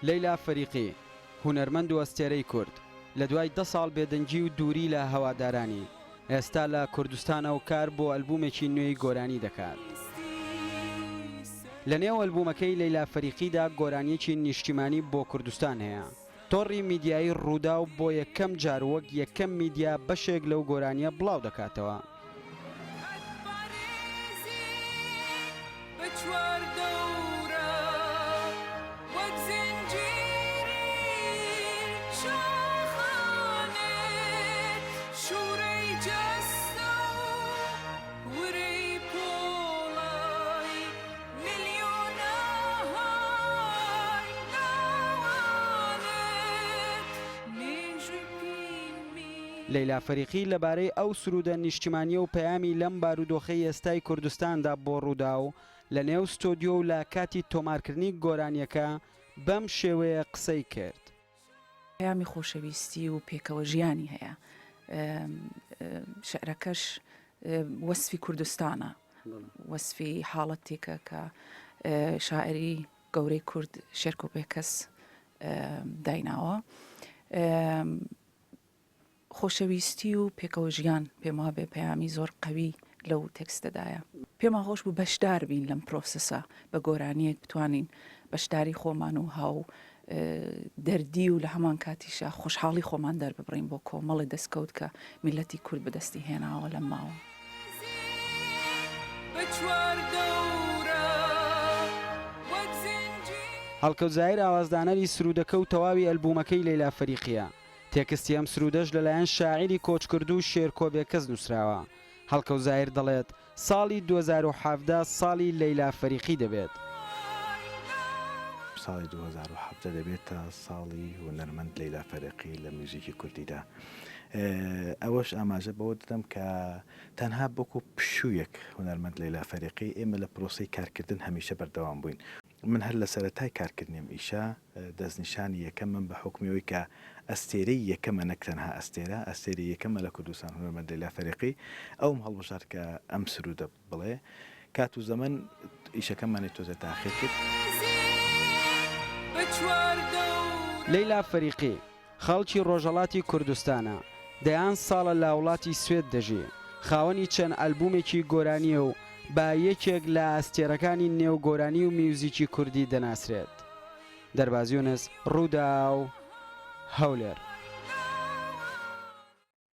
لەیلا فەریقی، هونەرمەند و ئەستێرەی کورد، لە دوای دە ساڵ بێدەنگی و دووری لە هەوادارانی، ئێستا لە کوردستانە و کار بۆ ئەلبوومێکی نوێی گۆرانی دەکات. لە نێو ئەلبوومەکەی لەیلا فەریقیدا گۆرانییەکی نیشتیمانی بۆ کوردستان هەیە. تۆڕی میدیایی رووداو بۆ یەکەم جار وەک یەکەم میدیا بەشێک لەو گۆرانییە بڵاو دەکاتەوە. لەیلا فەریقی لەبارەی ئەو سروودە نیشتیمانییە و پەیامی لەم بارودۆخەی ئێستای کوردستاندا بۆ رووداو لە نێو ستۆدیۆ و لە کاتی تۆمارکردنی گۆرانییەکە بەم شێوەیە قسەی کرد. پەیامی خۆشەویستی و پێکەوە ژیانی هەیە. شعرەکەش وەسفی کوردستانە، وەسفی حاڵەتێکە کە شاعری گەورەی کورد شێرکۆ بێکەس دایناوە. خۆشەویستی و پێکەوە ژیان پێم وابێ پەیامی زۆر قەوی لەو تێکستەدایە. پێمان خۆش بوو بەشدار بین لەم پرۆسسە بە گۆرانییەک بتوانین بەشداری خۆمان و هاو دەردی و لە هەمان کاتیشا خۆشحاڵی خۆمان دەرببڕین بۆ کۆمەڵێ دەستکەوت کە میللەتی کورد بەدەستی هێناوە لەم ماوە. هەڵکەوت زاهیر ئاوازدانەری سروودەکە و تەواوی ئەلبوومەکەی لەیلا فەریقییە. تێکستی ئەم سروودەش لەلایەن شاعیری کۆچکردوو شێرکۆ بێکەس نووسراوە. هەڵکەوت زاهیر دەڵێت، ساڵی 2017 ساڵی لەیلا فەریقی دەبێت. ساڵی 2017 دەبێتە ساڵی هونەرمەند لەیلا فەریقی لە میوزیکی کوردیدا. ئەوەش ئاماژە بەوە دەدەم کە تەنها وەکو پشوویەک هونەرمەند لەیلا فەریقی ئێمە لە پرۆسەی کارکردن هەمیشە بەردەوام بووین. من هەر لە سەرەتای کارکردنی ئەم ئیشە دەستنیشانی یەکەمم بە حوکمی ئەوەی کە ئەستێرەی یەکەمە نەک تەنها ئەستێرە، ئەستێرەی یەکەمە لە کوردستان هونەرمەند لەیلا فەریقی، ئەوم هەڵبژارد کە ئەم سروودە بڵێ. کات و زەمەن ئیشەکەمانی تۆزێ تاخیر کرد. لەیلا فەریقی، خەڵکی ڕۆژهەڵاتی کوردستانە، دەیان ساڵە لە وڵاتی سوێد دەژی، خاوەنی چەند ئەلبوومێکی گۆرانییە و بە یەکێک لە ئەستێرەکانی نێو گۆرانی و میوزیکی کوردی دەناسرێت. دەرباز یونس، رووداو، هەولێر.